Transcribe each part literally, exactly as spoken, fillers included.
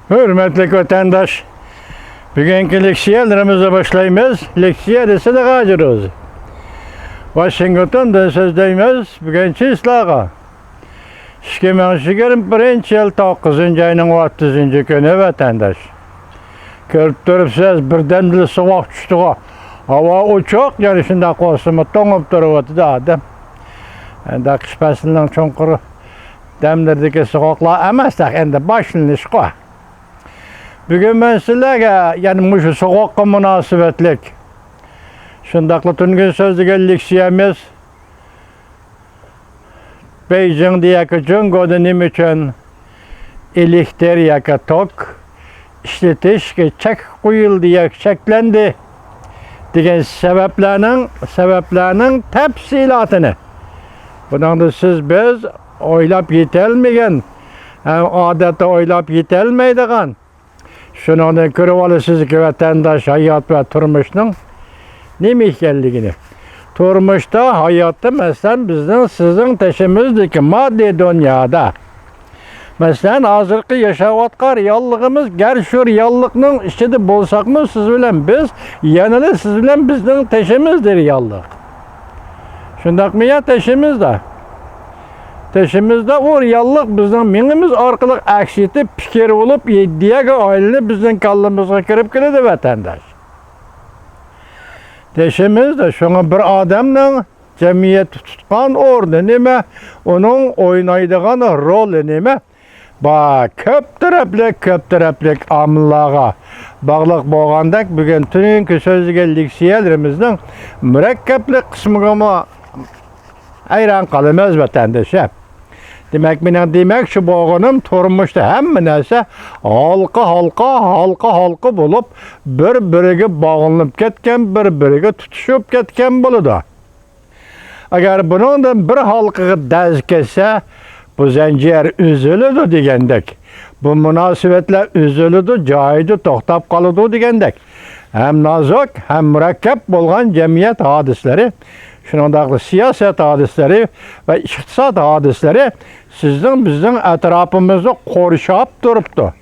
ھۆرمەتلىك ۋەتەنداش، بۈگۈنكى لېكسىيەلىرىمىزنى باشلايمىز. لېكسىيە دېسە ھاجى روزى. ۋاشىنگتوندىن سۆزلەيمىز بۈگۈنچى سىلەرگە. ئىككى مىڭ يىگىرمە بىرىنچى يىل توققۇزىنچى ئاينىڭ ئوتتۇزىنچى كۈنى، ۋەتەنداش. كۆرۈپ تۇرۇپسىز، بىردەمدىلا سوغۇق چۈشتىغۇ. ھاۋا ئوچۇق، يەنە شۇنداق بولسىمۇ توڭۇپ تۇرۇۋاتىدۇ ئادەم. ئەندى قىش پەسلىنىڭ چوڭقۇر دەملىرىدىكى سوغۇقلار ئەمەس، ئەندى باشلىنىشقۇ. بۈگۈن مەن سىلەرگە يەنە مۇشۇ سوغۇققا مۇناسىۋەتلىك شۇنداقلا تۈنۈگۈن سۆزلىگەن لېكسىيەمىز، بېيجىڭدا ياكى جۇڭگودا نېمە ئۈچۈن ئېلېكتىر ياكى توك ئىشلىتىشكە چەك قويۇلدى ياكى چەكلەندى دېگەن سەۋەبلەرنىڭ، سەۋەبلەرنىڭ تەپسىلاتىنى، بۇنىڭدا سىز بىز ئويلاپ يېتەلمىگەن، ھەم ئادەتتە ئويلاپ يېتەلمەيدىغان، شۇنىڭدىن كۆرۈۋالىسىزكى، ۋەتەنداش، ھايات ۋە تۇرمۇشنىڭ نېمە ئىكەنلىكىنى. تۇرمۇشتا، ھاياتتا، مەسىلەن، بىزنىڭ، سىزنىڭ تېشىمىزدىكى ماددىي دۇنيادا، مەسىلەن، ھازىرقى ياشاۋاتقان رېئاللىقىمىز، گەر شۇ رېئاللىقنىڭ ئىچىدە بولساقمۇ، سىز بىلەن بىز، يەنىلا سىز بىلەن بىزنىڭ تېشىمىزدا رېئاللىق. شۇنداقمۇ يا؟ تېشىمىزدا. تېشىمىزدا ئۇ رېئاللىق بىزنىڭ مېڭىمىز ئارقىلىق ئەكس ئېتىپ، پىكىر بولۇپ، ئىدىيەگە ئايلىنىپ، بىزنىڭ كاللىمىزغا كىرىپ كېلىدۇ، ۋەتەنداش. تېشىمىزدا. شۇڭا بىر ئادەمنىڭ جەمئىيەتتە تۇتقان ئورنى نېمە؟ ئۇنىڭ ئوينايدىغان رولى نېمە؟ بار، كۆپ تەرەپلىك، كۆپ تەرەپلىك ئامىللارغا باغلىق بولغاندەك، بۈگۈن تۈنۈگۈنكى سۆزلىگەن لېكسىيەلىرىمىزنىڭ مۇرەككەپلىك قىسمىغىمۇ ھەيران قالىمىز، ۋەتەندىشىم. دېمەك، مېنىڭ دېمەكچى بولغىنىم، تۇرمۇشتا ھەممە نەرسە ھالقا، ھالقا، ھالقا، ھالقا بولۇپ، بىر-بىرىگە باغلىنىپ كەتكەن، بىر-بىرىگە تۇتىشىپ كەتكەن بولىدۇ. ئەگەر بۇنىڭدىن بىر ھالقىغا دەز كەتسە، بۇ زەنجىر ئۈزۈلىدۇ دېگەندەك، بۇ مۇناسىۋەتلەر ئۈزۈلىدۇ، جايىدا توختاپ قالىدۇ دېگەندەك، ھەم نازۇك، ھەم مۇرەككەپ بولغان جەمئىيەت ھادىسىلىرى، شۇنىڭدەكلا سىياسەت ھادىسىلىرى ۋە ئىقتىساد ھادىسىلىرى سىزنىڭ، بىزنىڭ ئەتراپىمىزنى قورشاپ تۇرۇپتۇ.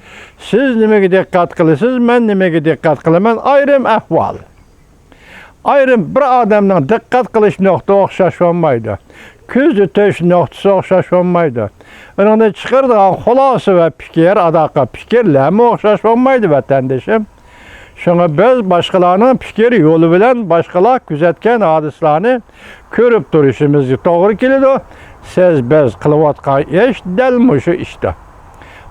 سىز نېمىگە دىققەت قىلىسىز، مەن نېمىگە دىققەت قىلىمەن، ئايرىم ئەھۋال. ئايرىم بىر ئادەمنىڭ دىققەت قىلىش نۇقتىسى ئوخشاش بولمايدۇ. كۆزىتىش نۇقتىسى ئوخشاش بولمايدۇ. ئۇنىڭدىن چىقىرىدىغان خۇلاسە ۋە پىكىر، ئاداققا پىكىرلەرمۇ ئوخشاش بولمايدۇ، ۋەتەندىشىم. شۇڭا بىز باشقىلارنىڭ پىكىر يولى بىلەن باشقىلار كۆزەتكەن ھادىسىلەرنى كۆرۈپ تۇرۇشىمىزغا توغرا كېلىدۇ. سىز، بىز قىلىۋاتقان ئىش دەل مۇشۇ ئىشتا.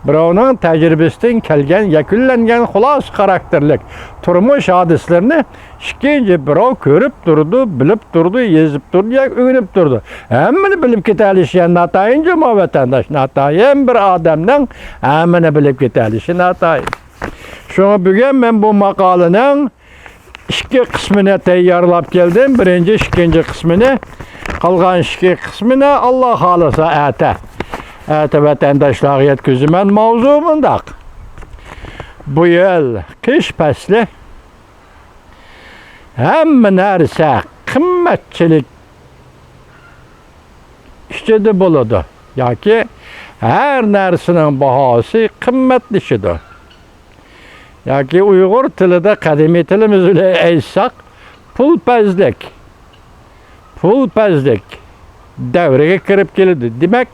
بىراۋنىڭ تەجرىبىسىدىن كەلگەن يەكۈنلەنگەن خۇلاسە خاراكتېرلىك تۇرمۇش ھادىسىلىرىنى ئىككىنچى بىراۋ كۆرۈپ تۇرىدۇ، بىلىپ تۇرىدۇ، يېزىپ تۇرىدۇ ياكى ئۆگىنىپ تۇرىدۇ. ھەممىنى بىلىپ كېتەلىشى ناتايىن جۇما، ۋەتەنداش، ناتايىن. بىر ئادەمنىڭ ھەممىنى بىلىپ كېتەلىشى ناتايىن. شۇڭا بۈگۈن مەن بۇ ماقالىنىڭ ئىككى قىسمىنى تەييارلاپ كەلدىم. بىرىنچى، ئىككىنچى قىسمىنى، قالغان ئىككى قىسمىنى ئاللا خالىسا ئەتە، ئەتە ۋەتەنداشلارغا يەتكۈزىمەن. ماۋزۇ مۇنداق. بۇ يىل قىش پەسلى، ھەممە نەرسە قىممەتچىلىك ئىچىدە بولىدۇ ياكى ھەر نەرسىنىڭ باھاسى قىممەتلىشىدۇ. ياكى ئۇيغۇر تىلىدا، قەدىمىي تىلىمىز بىلەن ئېيتساق، پۇلپەزلىك، پۇلپەزلىك دەۋرىگە كىرىپ كېلىدۇ. دېمەك،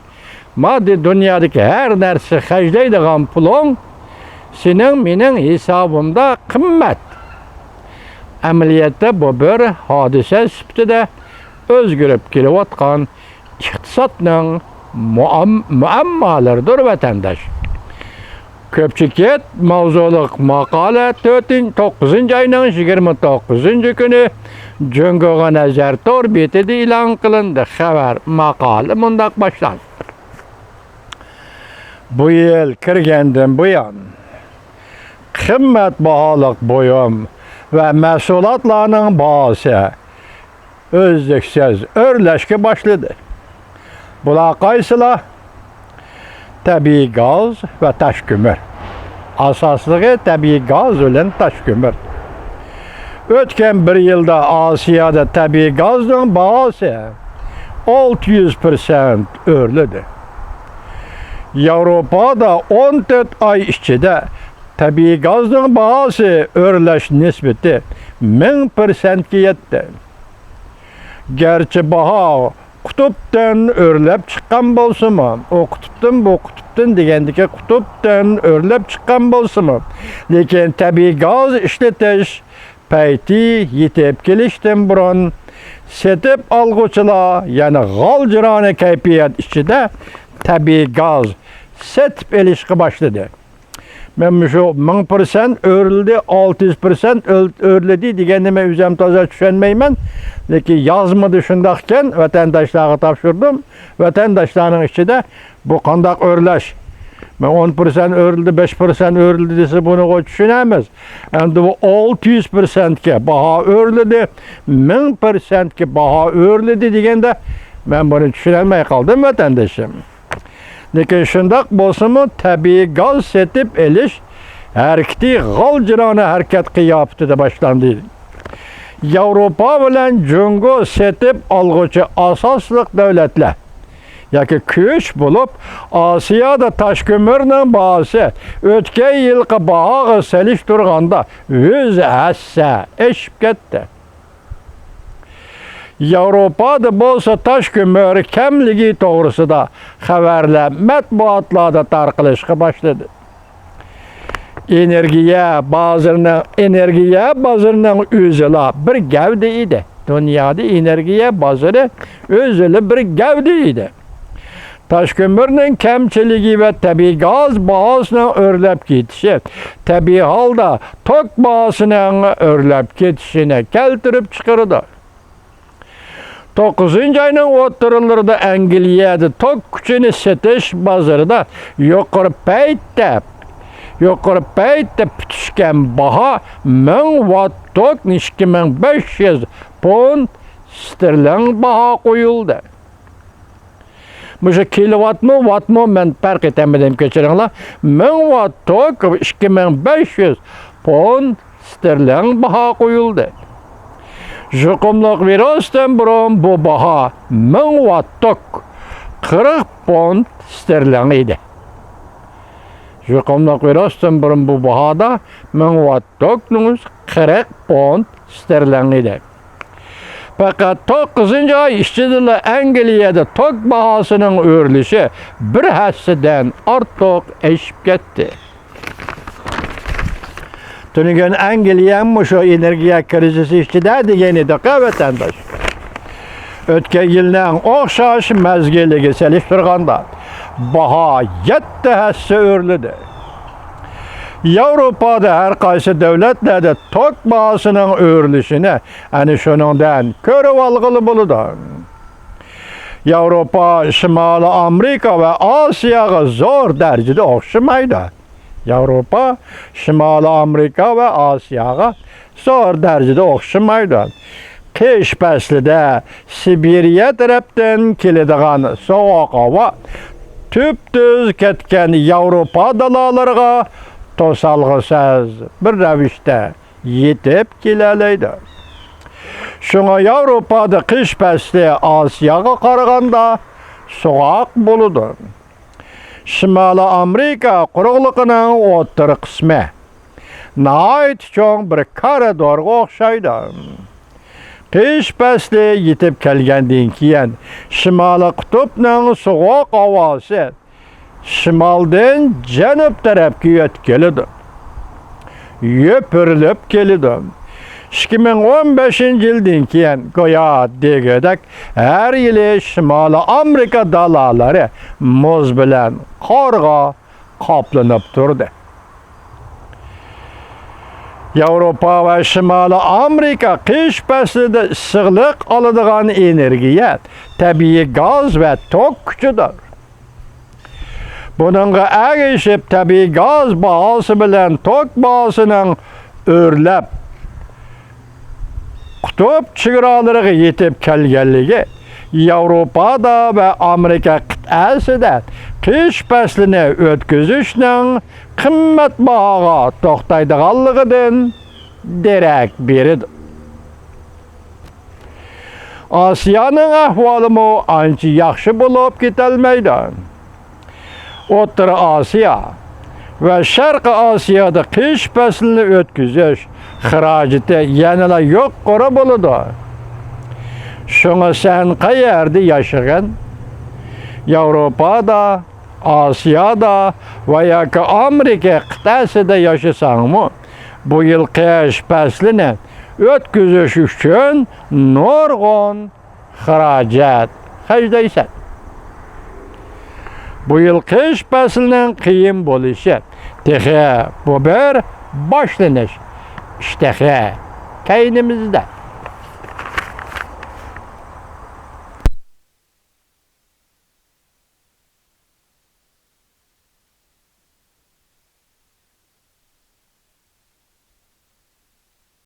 ماددىي دۇنيادىكى ھەر نەرسە خەجلەيدىغان پۇلۇڭ سېنىڭ، مېنىڭ ھېسابىمدا قىممەت. ئەمەلىيەتتە بۇ بىر ھادىسە سۈپىتىدە ئۆزگىرىپ كېلىۋاتقان ئىقتىسادنىڭ مۇئەم-، مۇئەممالىرىدۇر، ۋەتەنداش. كۆپچىكىت ماۋزۇلۇق ماقالە تۆتىنچى، توققۇزىنچى ئاينىڭ يىگىرمە توققۇزىنچى كۈنى جۇڭگوغا نەزەر تور بېتىدە ئېلان قىلىندى. خەۋەر، ماقالە مۇنداق باشلاندى. بۇ يىل كىرگەندىن بۇيان، قىممەت باھالىق بۇيۇم ۋە مەھسۇلاتلارنىڭ باھاسى ئۈزلۈكسىز ئۆرلەشكە باشلىدى. بۇلار قايسىلار؟ تەبىئىي گاز ۋە تاش كۆمۈر. ئاساسلىقى تەبىئىي گاز بىلەن تاش كۆمۈر. ئۆتكەن بىر يىلدا ئاسىيادا تەبىئىي گازنىڭ باھاسى ئالتە يۈز پىرسەنت ئۆرلىدى. ياۋروپادا ئون تۆت ئاي ئىچىدە تەبىئىي گازنىڭ باھاسى ئۆرلەش نىسبىتى مىڭ پىرسەنتكە يەتتى. گەرچە باھا قۇتۇپتىن ئۆرلەپ چىققان بولسىمۇ، ئۇ قۇتۇپتىن، بۇ قۇتۇپتىن دېگەندىكى قۇتۇپتىن ئۆرلەپ چىققان بولسىمۇ، لېكىن تەبىئىي گاز ئىشلىتىش پەيتى يېتىپ كېلىشتىن بۇرۇن، سېتىپ ئالغۇچىلار يەنە غالجىرانە كەيپىيات ئىچىدە تەبىئىي گاز سېتىپ ئېلىشقا باشلىدى. مەن مۇشۇ مىڭ پىرسەنت ئۆرلىدى، ئالتە يۈز پىرسەنت ئۆل-، ئۆرلىدى دېگەننى مەن ئۆزۈم تازا چۈشەنمەيمەن. لېكىن يازمىدا شۇنداقكەن، ۋەتەنداشلارغا تاپشۇردۇم. ۋەتەنداشلارنىڭ ئىچىدە بۇ قانداق ئۆرلەش؟ مەن ئون پىرسەنت ئۆرلىدى، بەش پىرسەنت ئۆرلىدى دېسە، بۇنىغۇ چۈشىنەمىز. ئەمدى بۇ ئالتە يۈز پىرسەنتكە باھا ئۆرلىدى، مىڭ پىرسەنتكە باھا ئۆرلىدى دېگەندە، مەن بۇنى چۈشىنەلمەي قالدىم، ۋەتەندىشىم. لېكىن شۇنداق بولسىمۇ، تەبىئىي گاز سېتىپ ئېلىش ھەرىكىتى غالجىرانە ھەرىكەت قىياپىتىدە باشلاندى. ياۋروپا بىلەن جۇڭگو سېتىپ ئالغۇچى ئاساسلىق دۆلەتلەر ياكى كۈچ بولۇپ، ئاسىيادا تاش كۆمۈرنىڭ باھاسى ئۆتكەن يىلقى باھاغا سېلىشتۇرغاندا يۈز ھەسسە ئېشىپ كەتتى. ياۋروپادا بولسا تاش كۆمۈر كەملىكى توغرىسىدا خەۋەرلەر مەتبۇئاتلاردا تارقىلىشقا باشلىدى. ئېنېرگىيە بازىرىنىڭ، ئېنېرگىيە بازىرىنىڭ ئۆزىلا بىر گەۋدە ئىدى. دۇنيادا ئېنېرگىيە بازىرى ئۆزىلا بىر گەۋدە ئىدى. تاش كۆمۈرنىڭ كەمچىلىكى ۋە تەبىئىي گاز باھاسىنىڭ ئۆرلەپ كېتىشى تەبىئىي ھالدا توك باھاسىنىڭ ئۆرلەپ كېتىشىنى كەلتۈرۈپ چىقىرىدۇ. توققۇزىنچى ئاينىڭ ئوتتۇرىلىرىدا ئەنگلىيەدە توك كۈچىنى سېتىش بازىرىدا يۇقىرى پەيتتە، يۇقىرى پەيتتە پۈتۈشكەن باھا مىڭ ۋات توك ئىككى مىڭ بەش يۈز پوند ستېرلىڭ باھا قويۇلدى. مۇشۇ كىلوۋاتمۇ، ۋاتمۇ، مەن پەرق ئېتەلمىدىم، كەچۈرۈڭلار. مىڭ ۋات توك ئىككى مىڭ بەش يۈز پوند ستېرلىڭ باھا قويۇلدى. يۇقۇملۇق ۋىرۇستىن بۇرۇن بۇ باھا مىڭ ۋات توك قىرىق پوند ستېرلىڭ ئىدى. يۇقۇملۇق ۋىرۇستىن بۇرۇن بۇ باھادا مىڭ ۋات توكنىڭ ئۆزى قىرىق پوند ستېرلىڭ ئىدى. پەقەت توققۇزىنچى ئاي ئىچىدىلا ئەنگلىيەدە توك باھاسىنىڭ ئۆرلىشى بىر ھەسسىدىن ئارتۇق ئېشىپ كەتتى. تۈنۈگۈن ئەنگلىيەمۇ شۇ ئېنېرگىيە كىرىزىسى ئىچىدە دېگەن ئىدۇق، ۋەتەنداش. ئۆتكەن يىلنىڭ ئوخشاش مەزگىلىگە سېلىشتۇرغاندا، باھا يەتتە ھەسسە ئۆرلىدى. ياۋروپادا ھەر قايسى دۆلەتلەردە توك باھاسىنىڭ ئۆرلىشىنى ئەنە شۇنىڭدىن كۆرۈۋالغىلى بولىدۇ. ياۋروپا شىمالىي ئامېرىكا ۋە ئاسىياغا زور دەرىجىدە ئوخشىمايدۇ. ياۋروپا شىمالىي ئامېرىكا ۋە ئاسىياغا زور دەرىجىدە ئوخشىمايدۇ. قىش پەسلىدە سىبىرىيە تەرەپتىن كېلىدىغان سوغۇق ھاۋا تۈپتۈز كەتكەن ياۋروپا دالالىرىغا توسالغۇسىز بىر رەۋىشتە يېتىپ كېلەلەيدۇ. شۇڭا ياۋروپادا قىش پەسلى ئاسىياغا قارىغاندا سوغۇق بولىدۇ. شىمالىي ئامېرىكا قۇرۇقلۇقىنىڭ ئوتتۇرا قىسمى ناھايىتى چوڭ بىر كارىدورغا ئوخشايدۇ. قىش پەسلى يېتىپ كەلگەندىن كېيىن، شىمالىي قۇتۇپنىڭ سوغۇق ھاۋاسى شىمالدىن جەنۇب تەرەپكە يۆتكىلىدۇ. يوپۇرۇلۇپ كېلىدۇ. ئىككى مىڭ ئون بەشىنچى يىلدىن كېيىن، گويا دېگۈدەك، ھەر يىلى شىمالىي ئامېرىكا دالالىرى مۇز بىلەن قارغا قاپلىنىپ تۇردى. ياۋروپا ۋە شىمالىي ئامېرىكا قىش پەسلىدە ئىسسىقلىق ئالىدىغان ئېنېرگىيە تەبىئىي گاز ۋە توك كۈچىدۇر. بۇنىڭغا ئەگىشىپ، تەبىئىي گاز باھاسى بىلەن توك باھاسىنىڭ ئۆرلەپ، قۇتۇپ چېگرالىرىغا يېتىپ كەلگەنلىكى، ياۋروپادا ۋە ئامېرىكا قىتئەسىدە قىش پەسلىنى ئۆتكۈزۈشنىڭ قىممەت باھاغا توختايدىغانلىقىدىن دېرەك بېرىدۇ. ئاسىيانىڭ ئەھۋالىمۇ ئانچە ياخشى بولۇپ كېتەلمەيدۇ. ئوتتۇرا ئاسىيا، ۋە شەرقىي ئاسىيادا قىش پەسلىنى ئۆتكۈزۈش خىراجىتى يەنىلا يۇقىرى بولىدۇ. شۇڭا سەن قەيەردە ياشىغىن، ياۋروپادا، ئاسىيادا ۋە ياكى ئامېرىكا قىتئەسىدە ياشىساڭمۇ، بۇ يىل قىش پەسلىنى ئۆتكۈزۈش ئۈچۈن نۇرغۇن خىراجەت خەجلەيسەن. بۇ يىل قىش پەسلىنىڭ قىيىن بولۇشى تېخى بۇ بىر باشلىنىش. ئىش تېخى كەينىمىزدە.